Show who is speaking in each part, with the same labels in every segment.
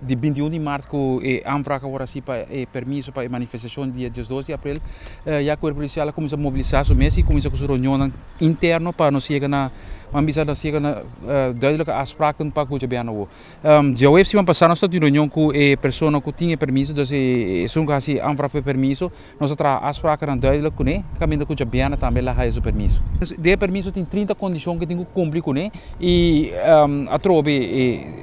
Speaker 1: Di 21 di maart cu e aanvraag a word haci pa e permiso pa e manifestacion dia 12 di april, ya Cuerpo Policial a cuminsa mobilisa su mes y cuminsa cu su reunionnan interno pa nos yega na, ban bisa nos yega na duidelijke afspraken pa cu djabièrnè awo. Djaweps siman pasa nos ta tin reunion cu e persona cu tin e permiso, dus esun cu haci e aanvraag pa e permiso. Nos a traha afsprakennan duidelijk kuné, kaminda ku djabièrnè tambe la haya su permiso. Den e permiso tin 30 kondishon ku e tin ku kumpli kuné i atrobe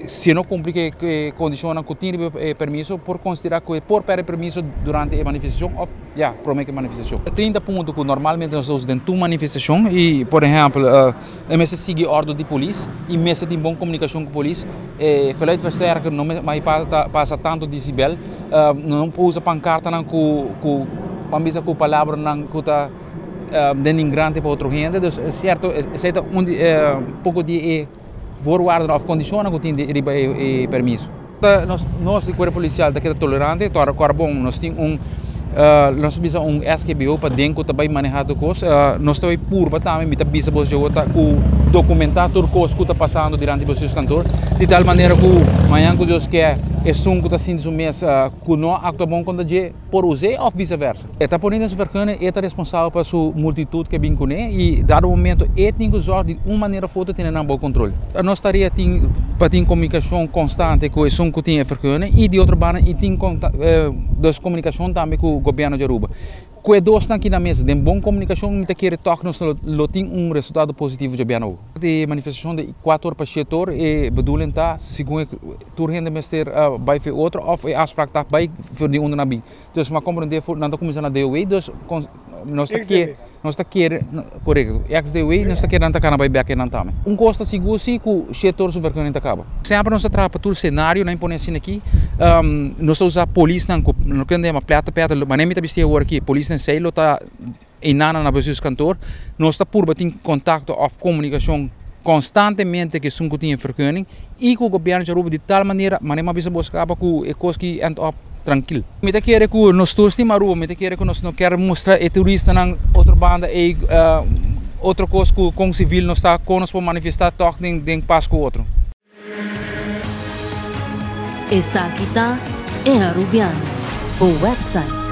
Speaker 1: si e no kumpli ku e kondishonnan ku tin riba e permiso por konsiderá ku e por pèrdè e permiso durante e manifestashon òf ya promé ku e manifestashon. 30 punto ku normalmente nos ta usa den tur manifestashon i por ehèmpel e mester sigui òrdu di polis i mester tin bon komunikashon ku polis, e geluidversterker no mester pasa tantu desibel. No por usa pancartanan cu cu ban bisa cu palabranan cu ta denigrante pa otro hende dus cierto esey ta un di e poco di e voorwaarden of condicionnan cu tin riba e permiso. Nos nos di cuerpo policial ta keda tolerante tora cu bon nos tin un nos ta bisa un SGBO paden cu ta bay maneha tur cos nos ta bay purba tambe mi ta bisa boso dje ta cu documenta tur cos cu ta pasando dilanti bestuurskantoor di tal manera cu mañan cu Dios kier esun cu ta sinti su mes cu no a actua bon contra dje por us'é of vice versa. E ta pone den su vergunning, e ta responsabel pa su multitud cu e bin cune y dado momento e tin cu zorg di un manera of otro tene nan bao control. Nos tarea tin pa tin comunicacion constante cu esun cu tin e vergunning y di otro banda y tin dus comunicacion tambe cu gobierno di Aruba. Cu e dosnan aki na mesa den bon comunicacion mi ta kere toch nos lo tin un resultado positivo djabièrnè awo. E manifestacion di cuatro or pa shete or e bedoeling ta segun e tur hende mester bay for e otro of e afspraak ta bay for di unda nan bin. Dus mi a comprende for nan ta cuminsa na DOW dus nos ta kere nos ta kere corecto ex DOW nos ta kere nan ta cana bay bek einan tambe. Un cos ta sigur si cu shete or su vergunning ta caba. Semper nos ta traha pa tur scenario nan pone asina aki nos ta usa polisnan cu no kende yama plata plata manera mi ta bisti awor aki polisnan esey lo ta eynana na bestuurskantoor nos ta purba tin contacto of comunicacion constantemente cu esun cu tin e vergunning y cu gobierno di Aruba di tal manera manera mi a bisa bos caba cu e cos ki end up trankil. Mi ta kere cu nos tur stima Aruba mi ta kere cu nos no kier mustra e turistanan otro banda ey otro cos cu con civil nos ta con nos por manifesta toch den pas cu otro.
Speaker 2: Esaki ta E Arubiano, bo website.